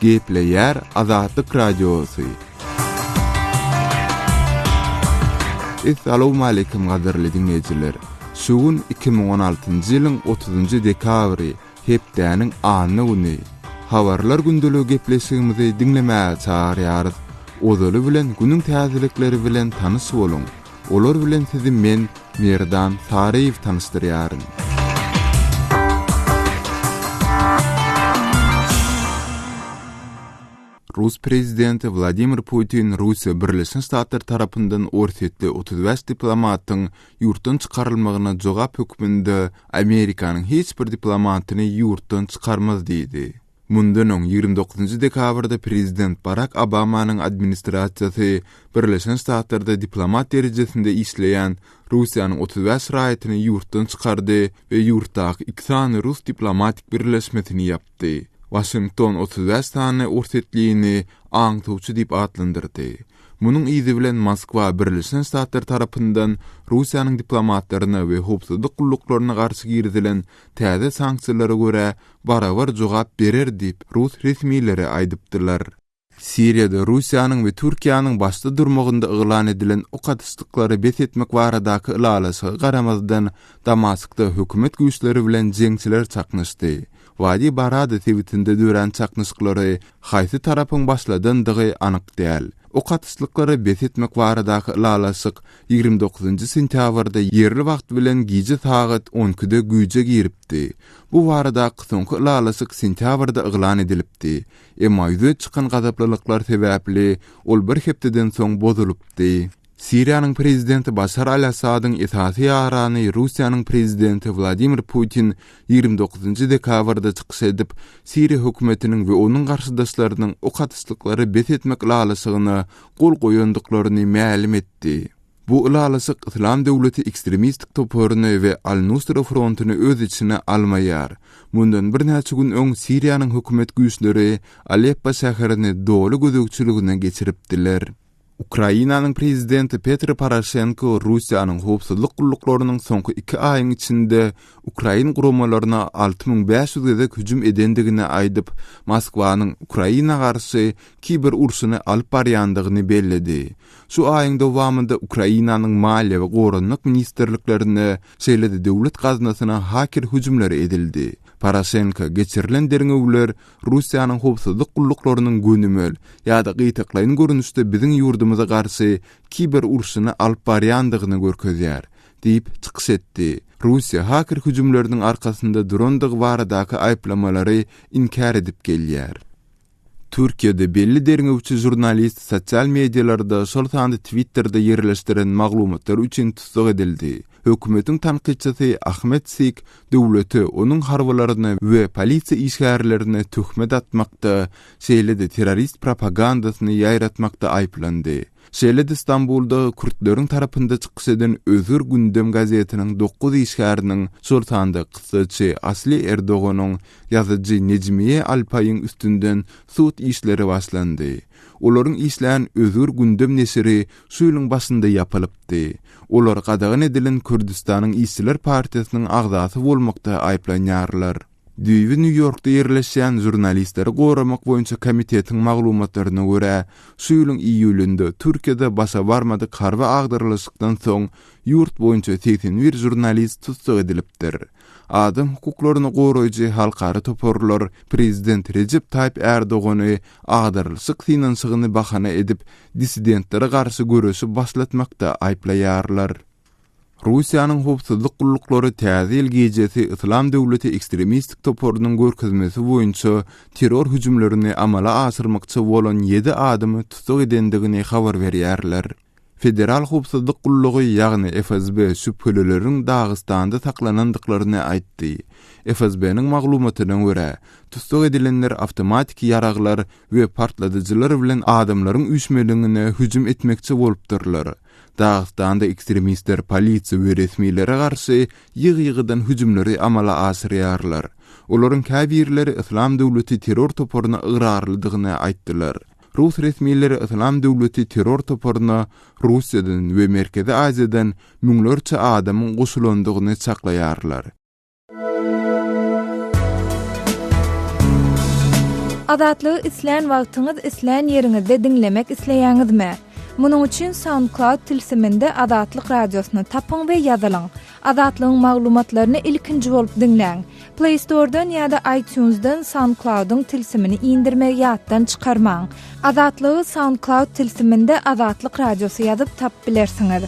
Gepleýär Azatlyk Radiosy. Essalawmaleýkim gadyrly diňleýjiler! Şu gün 2016-njy ýylyň 30-njy dekabry, hepdäniň anna güni. Habarlar gündeligi gepleşigimizi diňlemäge çagyrýarys. Ozaly bilen günüň täzelikleri bilen tanyş boluň! Olar bilen sizi men, Merdan Saryýew tanyşdyrýaryn. Rus prezidenti Wladimir Putin Russiýa Birleşen Ştatlar tarapyndan orsýetli 35 diplomatyň ýurtdan çykarylmagyna jogap hökmünde Amerikanyň hiç bir diplomatyny ýurtdan çykarmaz diýdi. Mundan öň, 29 dekabrda prezident Barak Obamanyň administrasiýasy Birleşen Ştatlarda diplomat derejesinde işleýän Russiýanyň 35 raýatyny ýurtdan çykardy we ýurtdaky iki sany rus diplomatik birleşmesini ýapdy. Waşington 35 sany orsýetlini aňtawçy diýip atlandyrdy. Munuň yzy bilen Moskwa Birleşen Ştatlar tarapyndan Russiýanyň diplomatlaryna we howpsuzlyk gulluklaryna garşy girizilen täze sanksiýalara görä barabar jogap berer diýip, rus resmileri aýdypdylar. Siriýada Russiýanyň we Türkiýäniň başda durmagynda yglan edilen ok atyşlyklary bes etmek baradaky ylalaşyga garamazdan, Damaskda hökümet güýçleri bilen jeňçiler çaknyşdy. Wadi Barada sebitinde dörän çaknyşyklary haýsy tarapyň başladandygy anyk däl. Ok atyşlyklary bes etmek baradaky ylalaşyk 29 sentýabrda ýerli wagt bilen gije sagat on ikide güýje giripdi. Bu baradaky soňky ylalaşyk sentýabrda yglan edilipdi. Emma ýüze çykan gazaplylyklar sebäpli ol bir hepdeden soň bozulypdy. Siriýanyň prezidenti Başar al-Assadyň esasy ýarany Russiýanyň prezidenti Wladimir Putin 29 dekabrda çykyş edip, Siriýa hökümetiniň we onuň garşydaşlarynyň ok atyşlyklary bes etmek ylalaşygyna gol goýandyklaryny mälim etdi. Bu ylalaşyk Yslam döwleti ekstremistik toparyny we Al-Nusra frontuny öz içine almaýar. Mundan birnäçe gün öň Siriýanyň hökümet güýçleri Aleppo şäherini doly gözegçiligine geçiripdiler. Ukrainanyň prezidenti Petro Poroşenko Russiýanyň howpsuzlyk gulluklarynyň soňky iki aýyň içinde ukrain guramalaryna 6500 gezek hüjüm edendigini aýdyp, Moskwanyň Ukraina garşy kiber urşuny alyp barýandygyny belledi. Şu aýyň dowamynda Ukrainanyň Maliýe we Goranmak ministrliklerine, şeýle-de döwlet gaznasyna haker hüjümleri edildi. Poroşenko geçirilen derňewler Russiýanyň howpsuzlyk gulluklarynyň gönümel ýa-da gytaklaýyn görnüşde biziň ýurdumyza garşy kiber urşuny alyp barýandygyny görkezýär, diýip, çykyş etdi. Russiýa haker hüjümleriniň arkasynda durandygy baradaky aýyplamalary inkär edip gelýär. Türkiýede belli derňewçi žurnalist sosial medialarda, şol sanda Twitterde ýerleşdiren maglumatlary üçin tussag edildi. Hökümetiň tankytçysy Ahmet Sik döwlete, onuň harbylaryna we polisiýa işgärlerine töhmet atmakda, şeýle-de terrorist propagandasyny ýaýratmakda aýyplandy. Şeýle-de Stambulda kürtleriň tarapynda çykyş eden Özgür Gündem gazetiniň dokuz işgäriniň, şol sanda kyssaçy Asli Erdoganyň, ýazyjy Nejmiýe Alpaýyň üstünden sud işleri başlandy. Olaryň işlän Özgür Gündem neşiri şu ýylyň başynda ýapylypdy. Olar gadagan edilen Kürdüstanyň işçiler partiýasynyň agzasy bolmakda aýyplanýarlar. Düýbi Nýu-Ýorkda ýerleşýän Žurnalistleri goramak boýunça komitetiň maglumatlaryna görä, şu ýylyň iýulynda Türkiýede başa barmadyk harby agdarylyşykdan soň ýurt boýunça 81 žurnalist tussag edilipdir. Adam hukuklaryny goraýjy halkara toparlar prezident Rejep Taýyp Ärdogany agdarylyşyk synanyşygyny bahana edip, dissidentlere garşy göreşi başlatmakda aýyplaýarlar. Russiýanyň howpsuzlyk gulluklary Täze ýyl gijesi Yslam döwleti ekstremistik toparynyň görkezmesi boýunça terror hüjümlerini amala aşyrmakçy bolan ýedi adamy tussag edendigini habar berýärler. Federal howpsuzlyk gullugy, ýagny FSB şübhelileriň Dagystanda saklanandyklaryny aýtdy. FSB-niň maglumatyna görä, tussag edilenler awtomatiki ýaraglar we partladyjylar bilen adamlaryň üýşmeleňine hüjüm etmekçi bolupdyrlar. Dagystanda ekstremistler polisiýa we resmilere garşy ýygy-ýygydan hüjümleri amala aşyrýarlar. Olaryň käbirleri Yslam döwleti terror toparyna ygrarlydygyny aýtdylar. Rus resmileri Yslam döwleti terror toparyna Russiýadan we Merkezi Aziýadan müňlerçe adamyň goşulandygyny çaklaýarlar. Azatlygy islän wagtyňyz, islän ýeriňizde diňlemek isleýäňizmi? Munuň üçin SoundCloud tilsiminde Azatlyk Radiosyny tapyň we ýazylyň. Azatlygyň maglumatlaryny ilkinji bolup diňläň. Play Store-dan ýa-da iTunes-dan SoundCloud-yň tilsimini indirmegi ýatdan çykarmaň. Azatlygy SoundCloud tilsiminde Azatlyk Radiosy ýazyp tapyp bilersiňiz.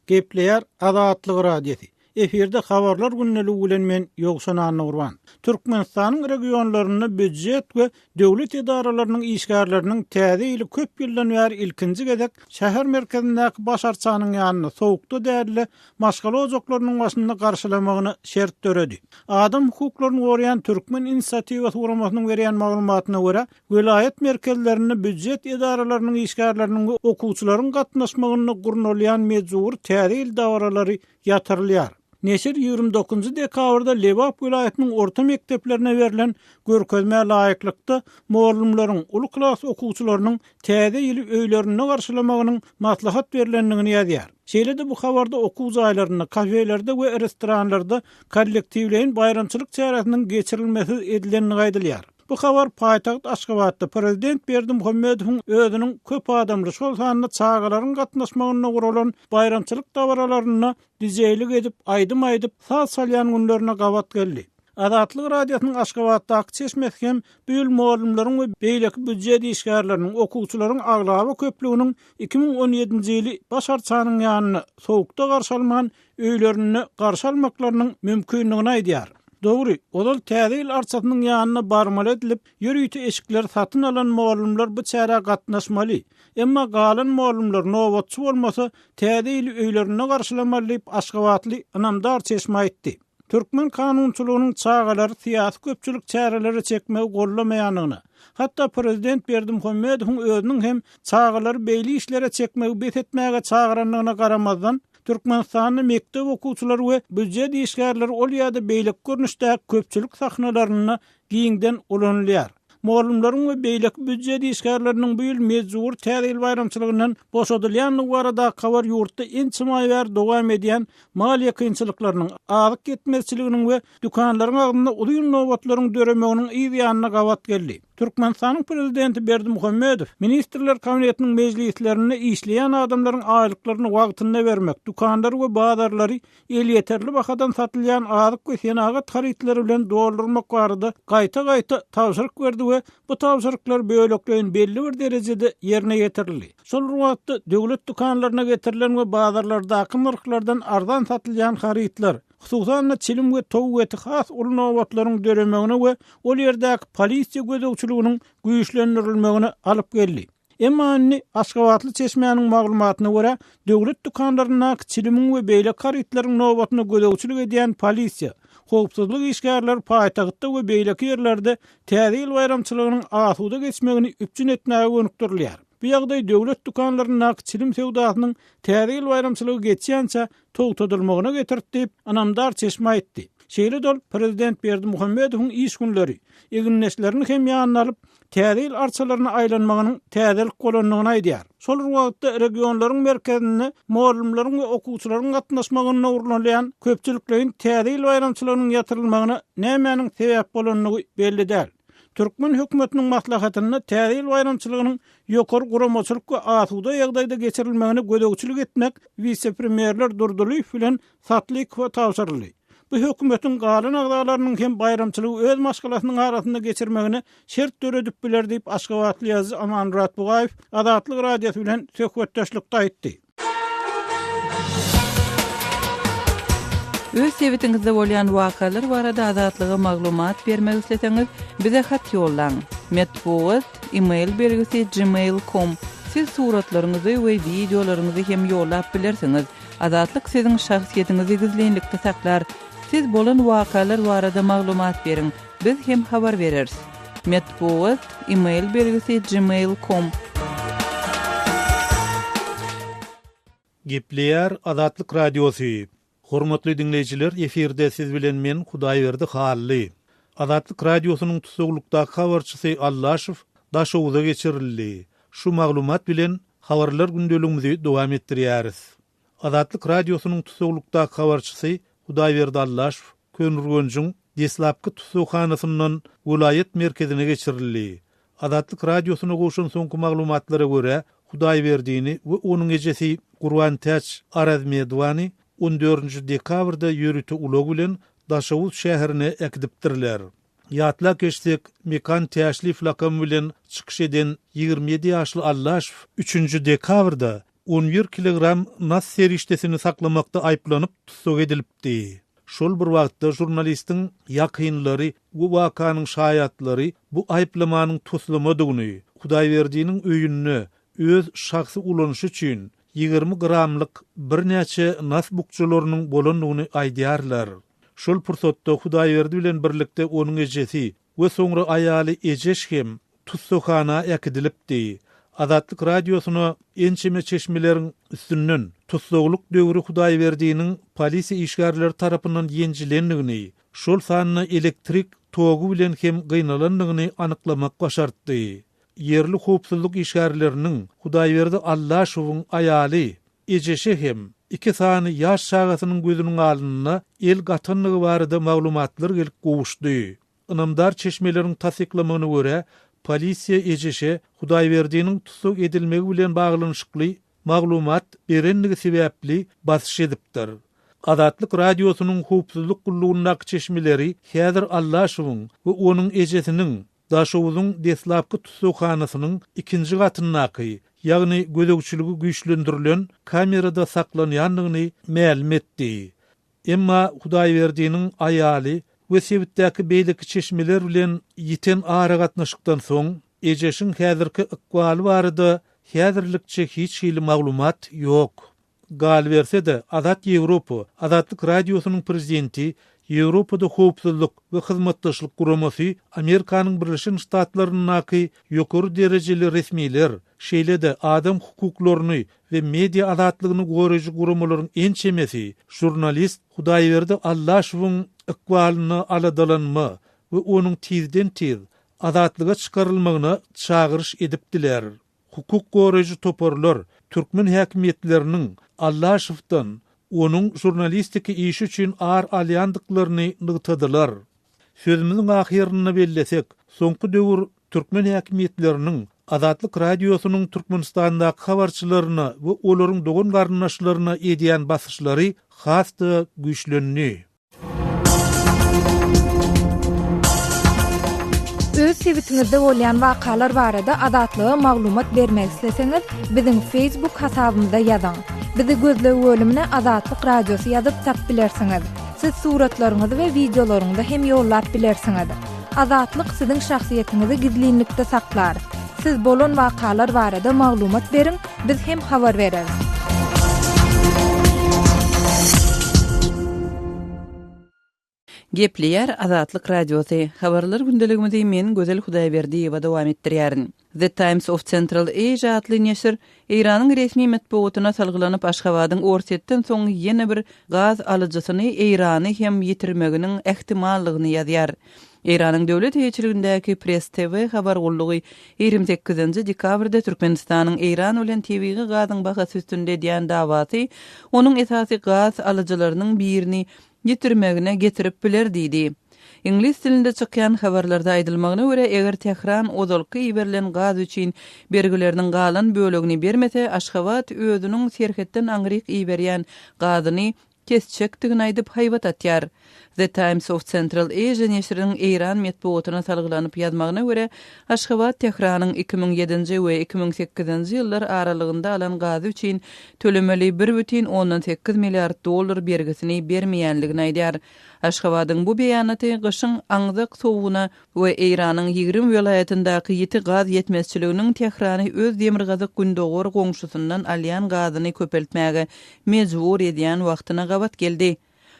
Gepleýär Azatlyk Radiosy. Efirde Habarlar gündeligi bilen men Ýowşan Annagurban. Türkmenistanyň regionlarynda býujet we döwlet edaralarynyň işgärleriniň täze ýyly köp ýyldan bäri ilkinji gezek şäher merkezindäki baş arçanyň ýanynda, sowukda däl-de, maşgala ojaklarynyň başynda garşylamagyna şert döredi. Adam hukuklaryny goraýan Türkmen inisiatiwasy guramasynyň berýän maglumatyna görä, Welaýat merkezlerinde býujet edaralarynyň işgärleriniň we okuwçylaryň gatnaşmagynda gurnalýan mejbury Täze ýyl dabaralary ýatyrylýar. Neşir 29 dekabrda Lebap welaýatynyň orta mekdeplerine berlen görkezmä laýyklykda, mugallymlaryň, uly klas okuwçylarynyň Täze ýyly öýlerinde garşylamagynyň maslahat berlendigini ýazýar. Şeýle-de bu habarda okuw jaýlarynda, kafelerde we restoranlarda kollektiwleýin baýramçylyk çäresiniň geçirilmesiz edilendigi aýdylýar. Bu habar paýtagt Aşgabatda prezident Berdimuhamedowyň özüniň köp adamly, şol sanda çagalaryň gatnaşmagynda guralan baýramçylyk dabaralarynda dijeýlik edip, aýdym aýdyp, saz çalýan günlerine gabat geldi. Azatlyk Radiosynyň Aşgabatdaky çeşmesi hem bu ýyl mugallymlaryň we beýleki býujet işgärleriniň, okuwçylaryň aglaba köplüginiň 2017-nji ýyly baş arçanyň ýanynda, sowukda garşy alman, öýlerinde garşy almaklarynyň mümkindigini aýdýar. Dogry, ozal Täze ýyl arçasynyň ýanyna barmaly edilip, ýörite eşikleri satyn alan mugallymlar bu çärä gatnaşmaly. Emma galan mugallymlar nobatçy bolmasa, Täze ýyly öýlerinde garşylamaly diýip, aşgabatly ynamdar çeşme aýtdy. Türkmen kanunçylygynyň çagalary syýasy-köpçülik çärelere çekmegi goldamaýandygyna, hatda prezident Berdimuhamedowyň özüniň hem çagalary beýle işlere çekmegi bes etmäge çagyrandygyna garamazdan, Türkmenistanda mekdep okuwçylary we býujet işgärleri ol ýa-da beýleki görnüşdäki köpçülik sahnalarynda giňden ulanylýar. Mugallymlaryň we beýleki býujet işgärleriniň bu ýyl mejbury Täze ýyl baýramçylygyndan boşadylýandygy baradaky habar ýurtda ençeme aý bäri dowam edýän maliýe kynçylyklarynyň, azyk ýetmezçiliginiň we dükanlaryň agzynda uzyn nobatlaryň döremeginiň yz ýanyna gabat geldi. Türkmenistanyň Prezidenti Berdimuhamedow Ministrler Kabinetiniň mejlislerinde işleýän adamlaryň aýlyklaryny wagtynda bermek, dükanlary we bazarlary elýeterli bahadan satylýan azyk we senagat harytlary bilen doldurmak barada gaýta-gaýta tabşyryk berdi we bu tabşyryklar bölekleýin belli bir derejede ýerine ýetirildi. Şol bir wagtda, döwlet dükanlaryna getirilen we bazarlardaky nyrhlardan arzan satylýan harytlar, Hususan-da, çilim we towuk eti has uly nobatlaryň döremegine we ol ýerdäki polisiýa gözegçiliginiň güýçlendirilmegine alyp geldi. Emma indi, aşgabatly çeşmäniň maglumatyna görä, döwlet dükanlaryndaky çilimiň we beýleki harytlaryň nobatyna gözegçilik edýän polisiýa, howpsuzlyk işgärleri paýtagtda we beýleki ýerlerde Täze ýyl baýramçylygynyň asuda geçmegini üpjün etmäge gönükdirilýär. Bu ýagdaý döwlet dükanlaryndaky çilim söwdasynyň Täze ýyl baýramçylygy geçýänçä togtadylmagyna getirdi diýip, ynamdar çeşme aýtdy. Şeýle-de ol prezident Berdimuhamedowyň iş günleri, egindeşlerini hem ýanyna alyp, Täze ýyl arçalaryna aýlanmagynyň täzelik bolandygyny aýdýar. Şol bir wagtda, regionlaryň merkezinde mugallymlaryň we okuwçylaryň gatnaşmagynda gurnalýan köpçülikleýin Täze ýyl baýramçylygynyň ýatyrylmagyna nämäniň sebäp bolandygy belli däl. Türkmen hökümetiniň maslahatynda Täze ýyl baýramçylygynyň ýokary guramaçylyk we asuda ýagdaýda geçirilmegine gözegçilik etmek wise-premýerler Durdylyýew bilen Satlykowa tabşyryldy. Bu hökümetiň galan agzalarynyň hem baýramçylygy öz maşgalasynyň arasynda geçirmegine şert döredip biler diýip, aşgabatly ýazyjy Amanmyrat Bugaýew Azatlyk Radiosy bilen söhbetdeşlikde aýtdy. Öz sebitiňizde bolýan wakalar barada Azatlyga maglumat bermek isleseňiz, bize hat ýollaň. Metbugat, e-mail belgisi gmail com. Siz suratlaryňyzy we wideolaryňyzy hem ýollap bilersiňiz. Azatlyk siziň şahsyýetiňizi gizlinlikde saklar. Siz bolan wakalar barada maglumat beriň, biz hem habar bereris. Metbugat, e-mail belgisi gmail com. Gepleýär Azatlyk Radiosy. Hormatly diňleýjiler, efirde siz bilen men Hudaýberdi Hally. Azatlyk Radiosynyň tussaglykdaky habarçysy Allaşow Daşoguza geçirildi. Şu maglumat bilen Habarlar gündeligimizi dowam etdirýäris. Azatlyk Radiosynyň tussaglykdaky habarçysy Hudaýberdi Allaşow. Köneürgenjiň deslapky tussaghanasyndan welaýat merkezine geçirildi. Azatlyk Radiosyna gowşan soňky maglumatlara görä, Hudaýberdini we onuň ejesi Gurbantäç Arazmedowany on dördünji dekabrda ýörite ulag bilen Daşoguz şäherine äkidipdirler. Ýatlap geçsek, Mekan Täşliýew lakamy bilen çykyş eden 27 ýaşly Allaşow üçünji dekabrda on bir kilogram nas serişdesini saklamakda aýyplanyp tussag edilipdi. Şol bir wagtda žurnalistiň ýakynlary we wakanyň şaýatlary bu aýyplamanyň toslamadygyny, Hudaýberdiniň öýünde öz şahsy ulanyşy üçin 20 gramlyk birnäçe nas bukjalarynyň bolandygyny aýdýarlar. Şol pursatda Hudaýberdi bilen birlikde onuň ejesi we soňra aýaly Ejeş hem tussaghana äkidilipdi. Azatlyk Radiosyna ençeme çeşmeleriň üstünden tussaglyk döwri Hudaýberdiniň polisiýa işgärleri tarapyndan ýenjilendigini, şol sanda elektrik togy bilen hem gynalandygyny anyklamak başartdy. Ýerli howpsuzlyk işgärleriniň Hudaýberdi Allaşowyň aýaly Ejeşe hem iki sany ýaş çagasynyň gözüniň alnynda el gatandygy barada maglumatlar gelip gowuşdy. Ynamdar çeşmeleriň tassyklamagyna görä, polisiýa Ejeşe Hudaýberdiniň tussag edilmegi bilen baglanyşykly maglumat berenligi sebäpli basyş edipdir. Azatlyk Radiosynyň howpsuzlyk gullugyndaky çeşmeleri häzir Allaşowyň we onuň ejesiniň Daşoguzyň deslapky tussaghanasynyň ikinji gatyndaky, ýagny gözegçiligi güýçlendirilen kamerada saklanýandygyny mälim etdi. Emma Hudaýberdiniň aýaly we sebitdäki beýleki çeşmeler bilen ýiten aragatnaşykdan soň, Ejeşiň häzirki ykbaly barada häzirlikçe hiç hili maglumat ýok. Galyberse-de, Azat Ýewropa, Azatlyk Radiosynyň prezidenti, Ýewropada Howpsuzlyk we Hyzmatdaşlyk Guramasy Amerikanyň Birleşen Ştatlaryndaky ýokary derejeli resmiler, şeýle-de adam hukuklaryny we media azatlygyny goraýjy guramalaryň ençemesi žurnalist Hudaýberdi Allaşowyň ykbalyna aladalanma we onuň tizden-tiz azatlyga çykarylmagyna çagyryş edipdiler. Hukuk goraýjy toparlar türkmen häkimiýetleriniň Allaşowdan onuň žurnalistiki işi üçin ar alýandyklaryny nygtadylar. Sözümiziň ahyrynda bellesek, soňky döwür türkmen häkimiýetleriniň Azatlyk Radiosynyň Türkmenistandaky habarçylaryna we olaryň dogan-garyndaşlaryna edýän basyşlary has-da güýçlendi. Öz sebitiňizde bolýan wakalar barada Azatlyga maglumat bermek isleseňiz, biziň Facebook hasabymyza ýazyň. Bizi gözleg bölümine Azatlyk Radiosy ýazyp tap bilersiňiz. Siz suratlaryňyzy we wideolaryňyzy hem ýollap bilersiňiz. Azatlyk siziň şahsyýetiňizi gizlinlikde saklar. Siz bolan wakalar barada maglumat beriň, biz hem habar bereris. Gepleýär Azatlyk Radiosy. Habarlar gündeligimizi men Gözel Hudaýberdiýewa dowam etdirýärin. The Times of Central Asia atly neşir Eýranyň resmi metbugatyna salgylanyp Aşgabadyň Orsýetden soň ýene bir gaz alyjysyny Eýrany hem ýitirmeginiň ähtimallygyny ýazýar. Eýranyň döwlet eýeçiligindäki Press TV habar gullugy 28 dekabrda Türkmenistanyň Eýran bilen tebigy gazyň bahasy üstünde edýän dawasy onuň esasy gaz alyjylarynyň birini ýitirmegine getirip biler diýdi. Iňlis dilinde çykýan habarlarda aýdylmagyna görä, eger Tähran ozalky iberilen gaz üçin bergileriniň galan bölegini bermese, Aşgabat özüniň serhetden aňryk iberýän gazyny kesjekdigini aýdyp haýbat atýar. The Times of Central Asia neşiriniň eýran metbugatyna salgylanyp ýazmagyna görä, Aşgabat Tähranyň 2007-nji we 2008-nji ýyllar aralygynda alan gazy üçin tölemeli bir bütin ondan sekiz milliard dollar bergisini bermeýänligini aýdýar. Aşgabadyň bu beýanaty gyşyň aňzak sowugyna we Eýranyň 20 welaýatyndaky ýiti gaz ýetmezçiliginiň Tährany öz demirgazyk-gündogar goňşusyndan alýan gazyny köpeltmäge mejbur edýän wagtyna gabat geldi.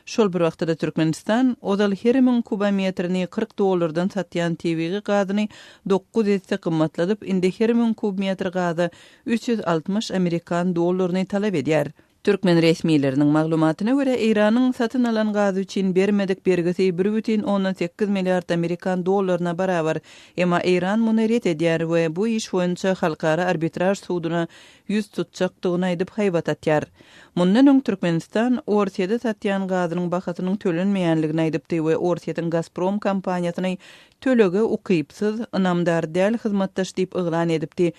Şol bir wagtda-da Türkmenistan ozal her müň kubometrini 40 dollardan satýan tebigy gazyny dokuz esse gymmatladyp, indi her müň kubmetr gaza 360 amerikan dollaryny talap edýär. Türkmen resmileriniň maglumatyna görä, Eýranyň satyn alan gazy üçin bermedik bergisi bir bütin ondan sekiz milliard amerikan dollaryna barabar. Emma Eýran muny ret edýär we bu iş boýunça halkara arbitraž suduna ýüz tutjakdygyny aýdyp haýbat atýar. Mundan öň Türkmenistan Orsýede satýan gazynyň bahasynyň tölenmeýänligini aýdypdy we Orsýetiň Gazprom kompaniýasyny tölege ukypsyz, ynamdar däl hyzmatdaş diýip yglan edipdi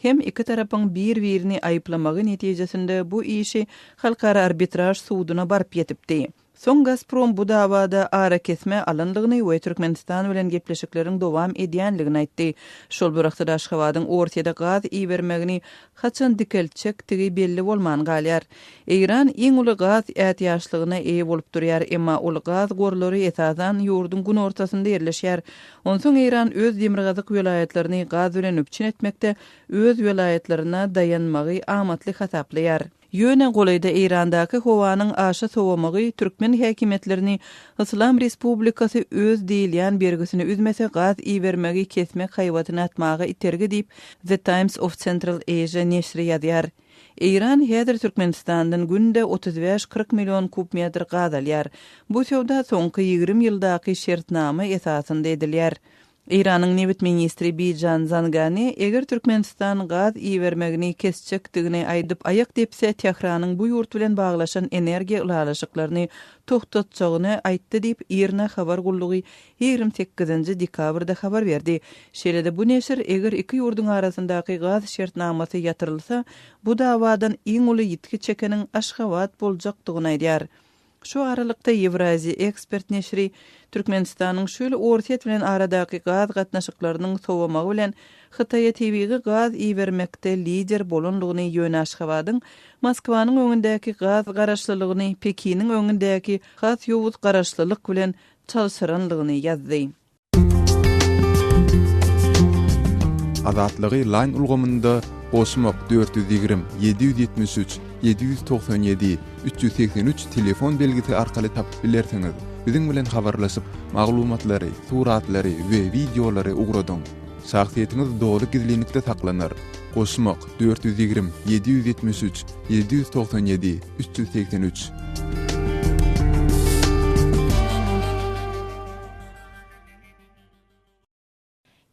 hem iki tarapyň bir-birini aýyplamagy netijesinde bu işi Halkara arbitraž suduna baryp ýetipdi. Soň Gazprom bu dawada arakesme alandygyny we Türkmenistan bilen gepleşikleriň dowam edýändigini aýtdy. Şol bir wagtda-da Aşgabadyň Orsýede gaz ibermegini haçan dikeltjekdigi belli bolman galýar. Eýran iň uly gaz ätiýaçlygyna eýe bolup durýar, emma ol gaz gorlary esasan ýurduň günortasynda ýerleşýär. Onsoň Eýran öz demirgazyk welaýatlaryny gaz bilen üpjün etmekde öz welaýatlaryna daýanmagy amatly hasaplaýar. Ýöne golaýda Eýrandaky howanyň aşa sowamagy türkmen häkimiýetlerini Yslam Respublikasy öz diýilýän bergisini üzmese gaz ibermegi kesmek haýbatyny atmaga itergi diýip, The Times of Central Asia neşiri ýazýar. Eýran häzir Türkmenistandan günde 35, 40 million kub metr gaz alýar. Bu söwda soňky 20 ýyldaky şertnama esasynda edilýär. Eýranyň nebit ministri Bijan Zangani eger Türkmenistan gaz ibermegini kesjekdigini aýdyp aýak depse, Tähranyň bu ýurt bilen baglaşan energiýa ylalaşyklaryny togtatjagyny aýtdy diýip, IRNA habar gullugy 28-nji dekabrda habar berdi. Şeýle-de bu neşir eger iki ýurduň arasyndaky gaz şertnamasy ýatyrylsa, bu dawadan iň uly ýitgi çekeniň Aşgabat boljakdygyny aýdýar. Şu aralykda, Ýewraziýa Ekspert neşiri Türkmenistanyň şu ýyl Orsýet bilen aradaky gaz gatnaşyklarynyň sowamagy bilen Hytaýa tebigy gaz ibermekde lider bolandygyny, ýöne Aşgabadyň Moskwanyň öňündäki gaz garaşlylygyny Pekiniň öňündäki has ýowuz garaşlylyk bilen çalşyranlygyny ýazdy. Azatlygy Line ulgamynda goşmak 420 773 797 383 telefon belgisi arkaly tapyp bilersiňiz. Biziň bilen habarlaşyp, maglumatlary, suratlary we wideolary ugradyň. Şahsyýetiňiz doly gizlinlikde saklanar. Goşmak 420 773 797 383.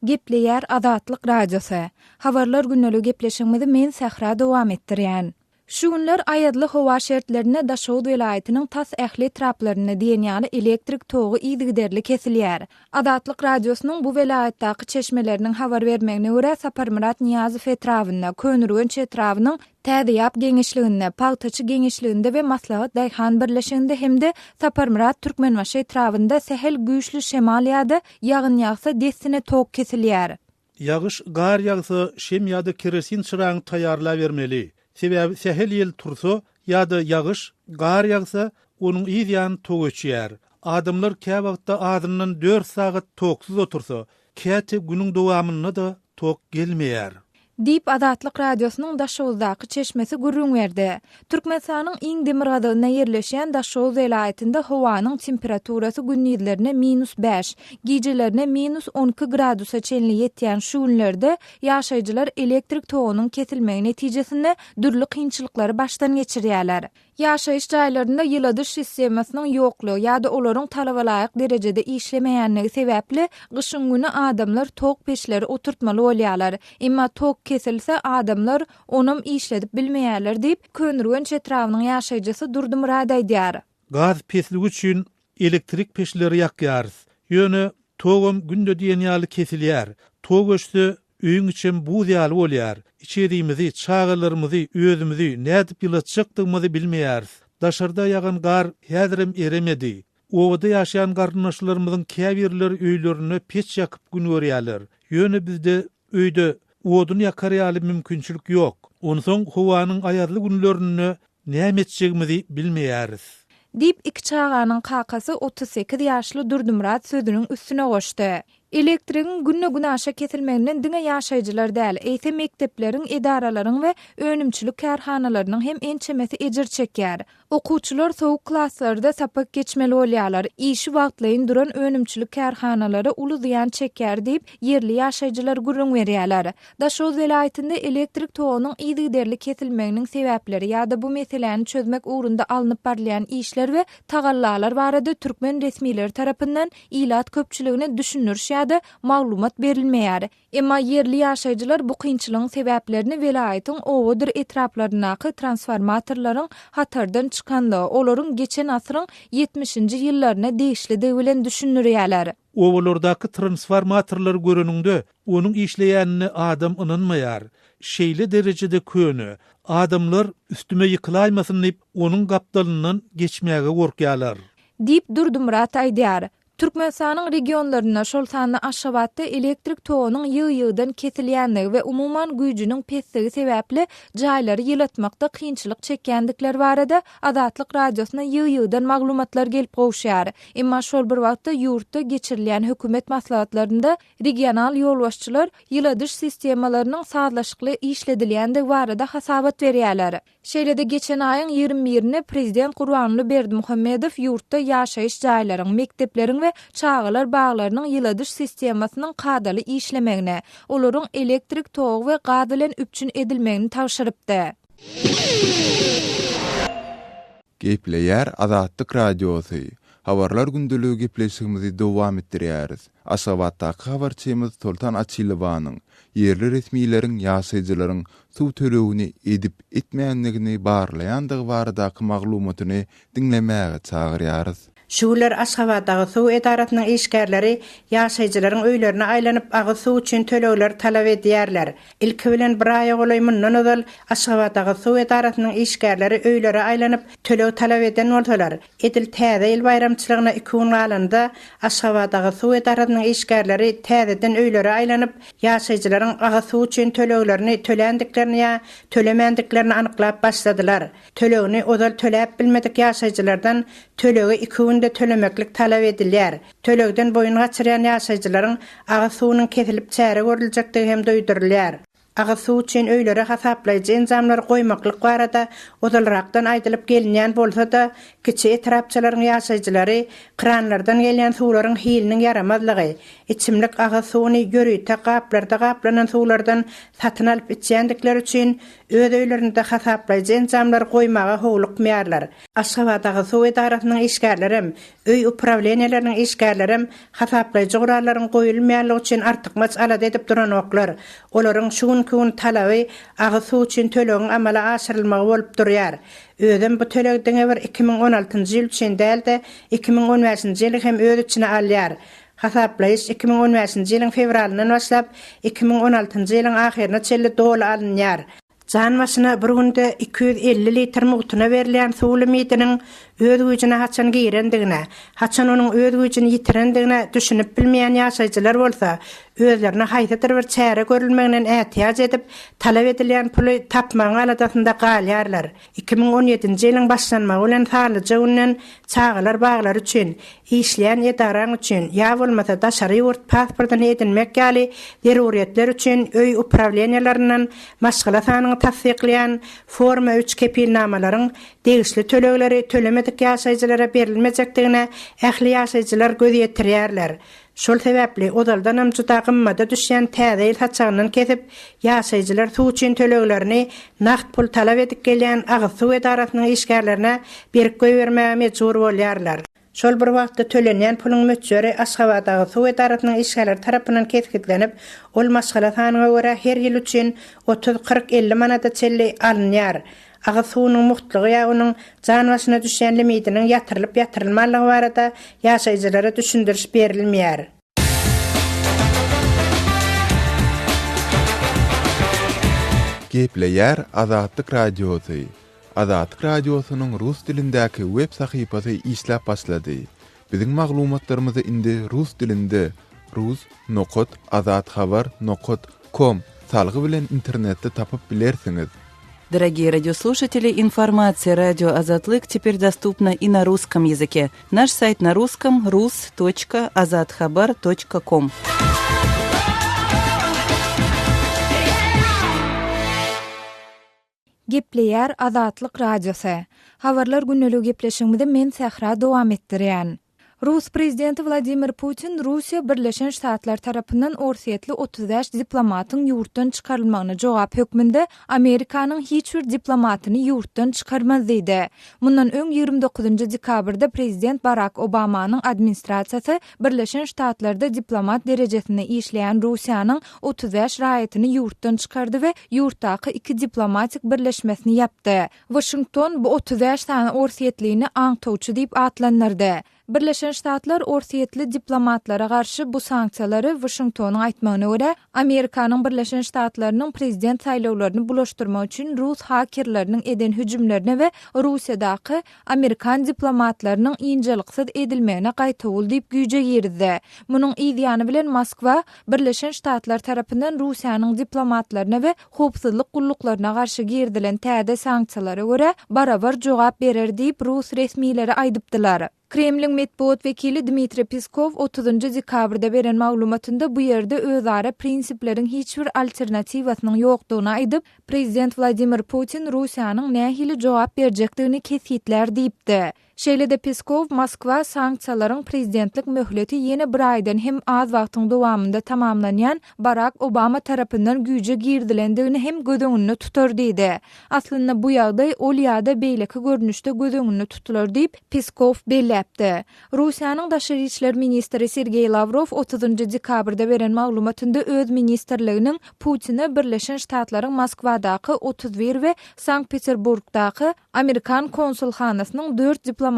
Gepleýär Azatlyk Radiosy. Habarlar gündeligi gepleşigimizi men Sähra dowam etdirýän. Şu günler aýazly howa şertlerinde Daşoguz welaýatynyň tas ähli etraplarynda diýen ýaly elektrik togy yzygiderli kesilýär. Azatlyk Radiosynyň bu welaýatdaky çeşmeleriniň habar bermegine görä, Saparmyrat Nyýazow etrabynda, Köneürgenç etrabynyň Täzeýap geňeşliginde, Pagtaçy geňeşliginde we Maslahat daýhan birleşiginde hem-de Saparmyrat Türkmenbaşy etrabynda sähel güýçli şemal ýa-da ýagyn ýagsa dessine tok kesilýär. Ýagyş, gar ýagsa, şem ýa-da kerosin çyraňy taýýarlabermeli. Sebäbi sähel ýel tursa ýa-da ýagyş, gar ýagsa, onuň yz ýany tok öçýär. Adamlar käwagtda azyndan dört sagat toksuz otursa, käte günüň dowamynda-da tok gelmeýär. Diýip, Azatlyk Radiosynyň Daşoguzdaky çeşmesi gürrüň berdi. Türkmenistanyň iň demirgazygynda ýerleşýän Daşoguz welaýatynda howanyň temperaturasy gündizlerine minus bäş, gijelerine minus 12 gradusa çenli ýetýän şu günlerde ýaşaýjylar elektrik togunyň kesilmegi netijesinde dürli kynçylyklary başdan geçirýärler. Ýaşaýyş jaýlarynda ýyladyş sistemasynyň ýoklugy ýa-da olaryň talabalaýyk derejede işlemeýänligi sebäpli, gyşyň güni adamlar tok peçleri oturtmaly bolýarlar. Emma tok kesilse, adamlar onam işledip bilmeýärler diýip, Köneürgenç etrabynyň ýaşaýjysy Durdymyrat aýdýar. Gaz pesligi üçin elektrik peçleri ýakýarys. Ýöne togam günde diýen ýaly kesilýär. Tok öçse, öýüň içem buz ýaly bolýar. Içerimizi, çagalarymyzy, özümizi nädip ýylatjakdygymyzy bilmeýäris. Daşarda ýagan gar häzirem eremedi. Obada ýaşaýan garyndaşlarymyzyň käbirleri öýlerinde peç ýakyp gün görýärler. Ýöne bizde öýde odun ýakar ýaly mümkinçilik ýok. Onsoň howanyň aýazly günlerinde Näme etjegimizi bilmeýäris. Diýip, iki çaganyň kakasy 38 ýaşly Durdymyrat sözüniň üstüne goşdy. Elektrigiň günde-günaşa kesilmeginden diňe ýaşaýjylar däl, eýse mekdepleriň, edaralaryň we önümçilik kärhanalarynyň hem ençemesi ejir çekýär. Okuwçylar sowuk klaslarda sapak geçmeli bolýarlar, işi wagtlaýyn duran önümçilik kärhanalary uly zyýan çekýär diýip, ýerli ýaşaýjylar gürrüň berýärler. Daşoguz welaýatynda elektrik togunyň yzygiderli kesilmeginiň sebäpleri ýa-da bu meseläni çözmek ugrunda alnyp barylýan işler we tagallalar barada türkmen resmileri tarapyndan ilat köpçüligine düşündiriş ýa-da maglumat berilmeýär. Emma ýerli ýaşaýjylar bu kynçylygyň sebäplerini welaýatyň obadyr etraplaryndaky transformatorlaryň hatardan çykanlygy, olaryň geçen asyryň ýetmişinji ýyllaryna degişlidigi bilen düşündirýärler. Obalardaky transformatorlary göreniňde, onuň işleýänine adam ynanmaýar. Şeýle derejede köne. Adamlar üstüme ýykylaýmasyn diýip, onuň gapdalyndan geçmäge gorkýarlar. Diýip, Durdymyrat aýdýar. Türkmenistanyň regionlarynda, şol sanda Aşgabatda elektrik togunyň ýygy-ýygydan kesilýändigi we umuman güýjüniň pesdigi sebäpli jaýlary ýylatmakda kynçylyk çekýändikleri barada Azatlyk Radiosyna ýygy-ýygydan maglumatlar gelip gowuşýar. Emma şol bir wagtda ýurtda geçirilýän hökümet maslahatlarynda regional ýolbaşçylar ýyladyş sistemalarynyň sazlaşykly işledilýändigi barada hasabat berýärler. Şeýle-de geçen aýyň 20 birinde prezident Gurbanguly Berdimuhamedow ýurtda ýaşaýyş jaýlaryň, mekdepleriň we çagalar baglarynyň ýyladyş sistemasynyň kadaly işlemegini, olaryň elektrik togy we gaz bilen üpjün edilmegini tabşyrypdy. Gepleýär Azatlyk Radiosy, Habarlar gündeligi gepleşigimizi dowam etdirýäris. Aşgabatdaky habarçymyz Soltan Açylowanyň ýerli resmileriň ýaşaýjylaryň suw tölegini edip-etmändigini barlaýandygy baradaky maglumatyny diňlemäge çagyrýarys. Şu günler Aşgabatagyzsuw edarasynyň işgärleri ýaşaýjylaryň öýlerine aýlanyp agyz suw üçin tölegleri talap edýärler. Ilki bilen bir aýa golaý mundan ozal Aşgabatagyzsuw edarasynyň işgärleri öýlere aýlanyp töleg talap eden bolsalar, Edil Täze ýyl baýramçylygyna iki gün galanda, Aşgabatagyzsuw edarasynyň işgärleri täzeden öýlere aýlanyp, ýaşaýjylaryň agyz suw üçin töleglerini töländiklerini ýa tölemändiklerini anyklap başladylar. Tölegini ozal töläp bilmedik ýaşaýjylardan tölegi iki günde tölemeklik talap edilýär. Tölegden boýun gaçyrýan ýaşaýjylaryň agyz suwunyň kesilip çäre görüljekdigi hem duýdurylýar. Agyz suw üçin öýlere hasaplaýjy enjamlary goýmaklyk barada ozalrakdan aýdylyp gelinýän bolsa-da, kiçi etrapçalaryň ýaşaýjylary kranlardan gelýän suwlaryň hiliniň ýaramazlygy, içimlik agyz suwuny ýörite gaplarda gaplanan suwlardan satyn alyp içýändikleri üçin öz öýlerinde hasaplaýjy enjamlary goýmaga howlukmaýarlar. Aşgabatagyzsuw edarasynyň işgärlerem, öý uprawleniýeleriniň işgärlerem hasaplaýjy gurallaryň goýulmaýanlygy üçin artykmaç alada edip duranoklar. Olaryň şu günki gün talaby agyz suw üçin tölegiň amala aşyrylmagy bolup durýar. Özem bu töleg diňe bir 2016-njy ýyl üçin däl-de, 2015-nji ýyly hem öz içine alýar. Hasaplaýyş 2015-nji ýylyň fewralyndan başlap, 2016-njy ýylyň ahyryna çenli doly alynýar. Jan başyna bir günde 250 litr mugtuna berilýän suw limidiniň öz güýjüne haçan girendigine, haçan onuň öz güýjüni ýitirendigine düşünip bilmeýän ýaşaýjylar bolsa, özlerine haýsydyr bir çäre görülmeginden ätiýaç edip, talap edilýän puly tapmagyň aladasynda galýarlar. 2017-nji ýylyň başlanmagy bilen sanlyja günden çagalar baglary üçin, işleýän edaraň üçin ýa bolmasa daşary ýurt pasportyny edinmek ýaly zeruryýetler üçin öý uprawleniýalaryndan maşgala sanyňy tassyklaýan Forma üç kepilnamalaryň degişli tölegleri tölemedik ýaşaýjylara berilmejekdigine ähli ýaşaýjylar göz ýetirýärler. Şol sebäpli ozaldanam juda gymmada düşýän Täze ýyl saçagyndan kesip, ýaşaýjylar suw üçin töleglerini nagt pul talap edip gelýän agyz suw edarasynyň işgärlerine berip goýbermäge mejbur bolýarlar. Şol bir wagtda tölenýän puluň möçberi Aşgabatagyzsuw edarasynyň işgärleri tarapyndan kesgitlenip, ol maşgala sanyňa görä her ýyl üçin 30, 40, 50 manada çenli alynýar. Agyz suwunyň mugtlugy ýa onuň jan başyna düşýän limidiniň ýatyrylyp-ýatyrylmanlygy barada ýaşaýjylara düşündiriş berilmeýär. Gepleýär Azatlyk Radiosy, Azatlyk Radiosynyň rus dilindäki web sahypasy işläp başlady. Biziň maglumatlarymyzy indi rus dilinde rus nokat azathabar nokat kom salgy bilen internetde tapyp bilersiňiz. Дорогие радиослушатели, информация радио Азатлык теперь доступна и на русском языке. Наш сайт на русском rus.azathabar.com. Gepleýär Azatlyk Radiosy. Habarlar gündeligi gepleşigimizi men Sähra dowam etdirýän. Rus prezidenti Wladimir Putin Russiýa Birleşen Ştatlar tarapyndan orsýetli 35 diplomatyň ýurtdan çykarylmagyna jogap hökmünde Amerikanyň hiç bir diplomatyny ýurtdan çykarmaz diýdi. Mundan öň 29 dekabrda prezident Barak Obamanyň administrasiýasy Birleşen Ştatlarda diplomat derejesinde işleýän Russiýanyň 35 raýatyny ýurtdan çykardy we ýurtdaky iki diplomatik birleşmesini ýapdy. Waşington bu 35 sany orsýetlini aňtawçy diýip atlandyrdy. Birleşen Ştatlar orsýetli diplomatlara garşy bu sanksiýalary, Waşingtonyň aýtmagyna görä, Amerikanyň Birleşen Ştatlarynyň prezident saýlawlaryny bulaşdyrmak üçin rus hakerleriniň eden hüjümlerine we Russiýadaky amerikan diplomatlarynyň ynjalyksyz edilmegine gaýtawul diýip güýje girizdi. Munuň yz ýany bilen Moskwa Birleşen Ştatlar tarapyndan Russiýanyň diplomatlaryna we howpsuzlyk gulluklaryna garşy girizilen täze sanksiýalara görä barabar jogap berer diýip rus resmileri aýdypdylar. Kremliň metbugat wekili Dmitriý Peskow otuzynjy dekabrda beren maglumatynda bu ýerde özara prinsipleriň hiç bir alternatiwasynyň ýokdugyny aýdyp, prezident Wladimir Putin Russiýanyň nähili jogap berjekdigini kesgitlär diýipdi. Şeýle-de Peskow Moskwa sanksiýalaryň prezidentlik möhleti ýene bir aýdan hem az wagtyň dowamynda tamamlanýan Barak Obama tarapyndan güýje girizilendigini hem göz öňünde tutar diýdi. Aslynda bu ýagdaý ol ýa-da beýleki görnüşde göz öňünde tutular diýip, Peskow belläpdi. Russiýanyň daşary işler ministri Sergeý Lawrow otuzynjy dekabrda beren maglumatynda öz ministrliginiň Putine Birleşen Ştatlaryň Moskwadaky 31 we Sankt-Peterburgdaky Amerikan konsulhanasynyň dört diplomatynyň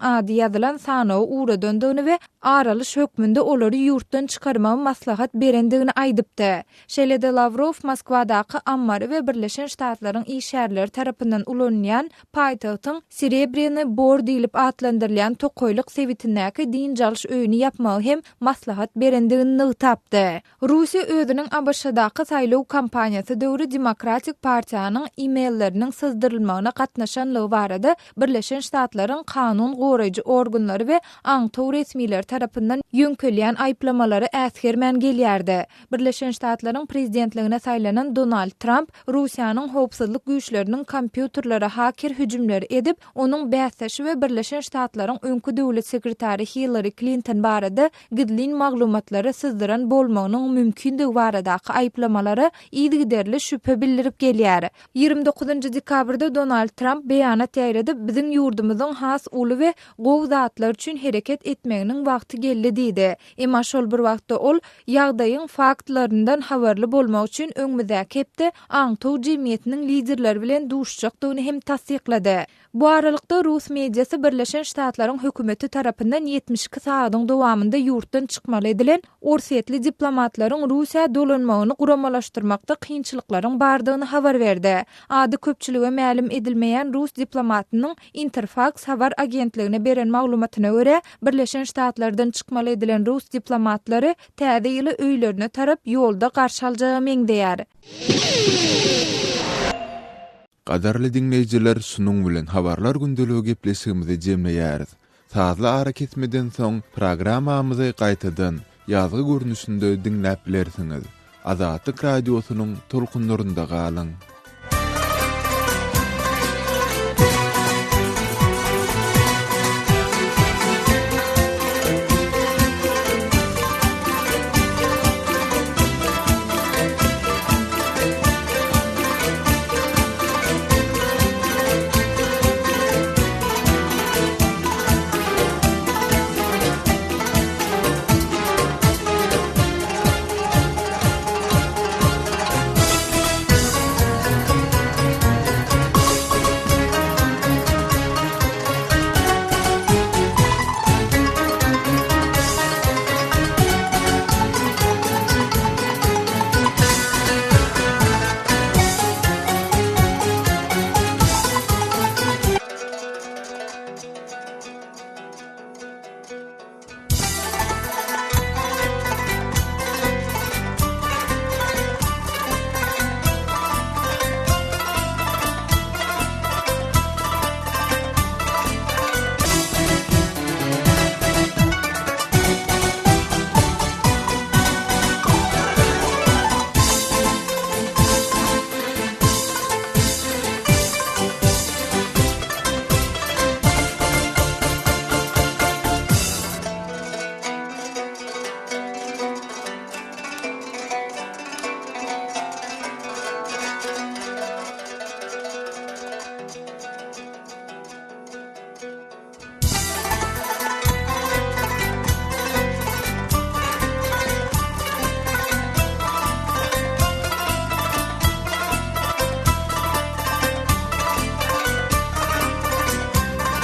ady ýazylan sanawy ugradandygyny we ar alyş hökmünde olary ýurtdan çykarmagy maslahat berendigini aýdypdy. Şeýle-de Lawrow Moskwadaky ammary we Birleşen Ştatlaryň işgärleri tarapyndan ulanylýan paýtagtyň Serebrýanyý Bor diýlip atlandyrylýan tokaýlyk sebitindäki dynç alyş öýüni ýapmagy hem maslahat berendigini nygtapdy. Russiýa özüniň ABŞ-daky saýlaw kampaniýasy döwri Demokratik partiýanyň e-mailleriniň syzdyrylmagyna gatnaşanlygy barada Birleşen Ştatlaryň kanun goraýjy organlary we aňtaw resmileri tarapyndan ýöňkelýän aýyplamalary äsgermän gelýärdi. Birleşen Ştatlaryň prezidentligine saýlanan Donald Tramp Russiýanyň howpsuzlyk güýçleriniň kompýuterlere haker hüjümleri edip, onuň bäsdeşi we Birleşen Ştatlaryň öňki döwlet sekretary Hillari Klinton barada gizlin maglumatlary syzdyran bolmagynyň mümkindigi baradaky aýyplamalara yzygiderli şübhe bildirip gelýär. 29 dekabrda Donald Tramp beýanat ýaýradyp, biziň ýurdumyzyň has uly we gowy zatlar üçin hereket etmeginiň wagty geldi diýdi. Emma şol bir wagtda ol, ýagdaýyň faktlaryndan habarly bolmak üçin öňümizdäki hepde aňtaw jemgyýetiniň liderleri bilen duşuşjakdygyny hem tassyklady. Bu aralykda, rus mediasy Birleşen Ştatlaryň hökümeti tarapyndan 72 sagadyň dowamynda ýurtdan çykmaly edilen orsýetli diplomatlaryň Russiýa dolanmagyny guramalaşdyrmakda kynçylyklaryň bardygyny habar berdi. Ady köpçülige mälim edilmeýän rus diplomatynyň Interfaks habar agentligine beren maglumatyna görä, Birleşen Ştatlardan çykmaly edilen rus diplomatlary Täze ýyly öýlerine tarap ýolda garşy aljaga meňzeýär. Gadyrly diňleýjiler şunuň bilen Habarlar gündeligi gepleşigimizi jemleýäris. Sazly arakesmeden soň programmamyzy gaýtadan ýazgy görnüşinde diňläp bilersiňiz. Azatlyk Radiosynyň tolkunlarynda galyň!